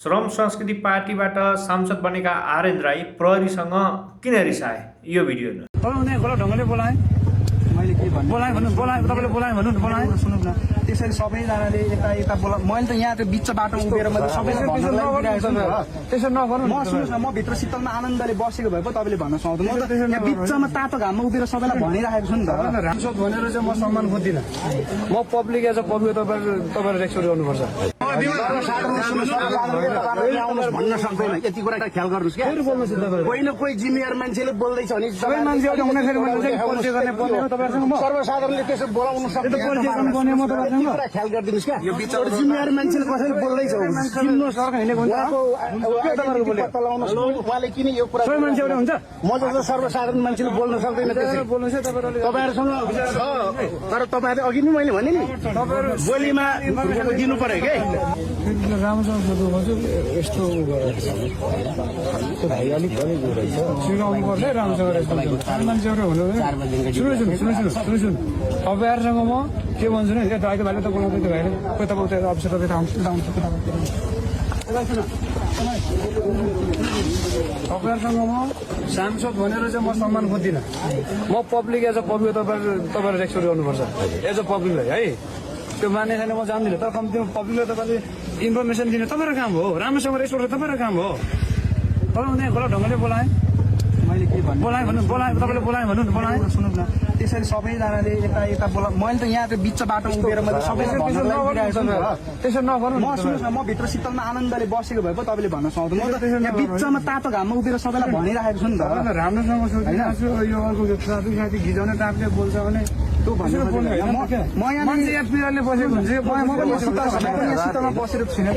श्रम संस्कृति पार्टीबाट सांसद बनेका आर्यन राई प्रहरीसँग किन रिसाए यो भिडियो उनीहरूले गलत ढङ्गले बोलाए मैले के भन्नु बोलाए भन्नु बोलाए तपाईँले बोलाए भन्नु बोलाए सुन्नु न त्यसरी सबैजनाले यता यता बोला मैले त यहाँ त्यो बिच बाटोमा उभिएर मैले सबैलाई त्यसो नगर्नु म सुन्नुहोस् न म भित्र शीतलमा आनन्दले बसेको भए पो तपाईँले भन्न सक्दैन म त यहाँ बिचमा तातो घाममा उभिएर सबैलाई भनिराखेको छु नि त सांसद भनेर चाहिँ म सम्मान खोज्दिनँ म पब्लिक एज अ पब्लिक तपाईँले रेस्पेक्ट गर्नुपर्छ भन्न सक्दैन यति कुरा ख्याल गर्नुहोस् क्या कोही न कोही जिम्मेवार मान्छेले बोल्दैछ भने सर्वसाधारणले त्यसो बोलाउनु सक्दैन ख्याल गरिदिनुहोस् क्या जिम्मेवार मान्छेले कसैले बोल्दैछ उहाँले किन यो कुरा म जस्तो सर्वसाधारण मान्छेले बोल्न सक्दैन तपाईँहरूसँग तर तपाईँहरूले अघि नै मैले भने नि बोलीमा दिनु पर्यो क्या राम्रोसँग सोध्नु यस्तो भाइ अलिक सिकाउनु पर्छ राम्रोसँग मान्छेहरू हुनु सुन्नु तपाईँहरूसँग म के भन्छु नि दाइको भाइले त बोलाउँदै त्यो भाइले कोही तपाईँ उता अफिसर तपाईँहरूसँग म सांसद भनेर चाहिँ म सम्मान खोज्दिनँ म पब्लिक एज अ पब्लिक तपाईँले रेस्पेक्ट गर्नुपर्छ एज अ पब्लिकलाई है त्यो मान्ने छैन म जान्दिनँ तर कम्तीमा पब्लिकलाई तपाईँले इन्फर्मेसन दिने तपाईँको काम हो राम्रोसँग रेस्पेक्ट तपाईँको काम हो तपाईँ उनीहरूले गलत ढङ्गले बोलाए मैले के भन्नु बोलाए भन्नु बोलाए तपाईँले बोलाए भन्नु बोलाए सुन्नु न त्यसरी सबैजनाले यता यता बोला मैले त यहाँ त्यो बिच बाटोमा उभिएर मैले सबैलाई त्यसो नगर्नु म सुन्नुहोस् न म भित्र शीतलमा आनन्दले बसेको भए पो तपाईँले भन्न सक्दैन म त यहाँ बिचमा तातो घाममा उभिएर सबैलाई भनिराखेको छु नि त राम्रोसँग सोधिरहेको छु यो अर्को साथी साथी गिजाउने टाइपले बोल्छ भने त्यो म यहाँ बसेको हुन्छ म शीतलमा बसेर छुइनँ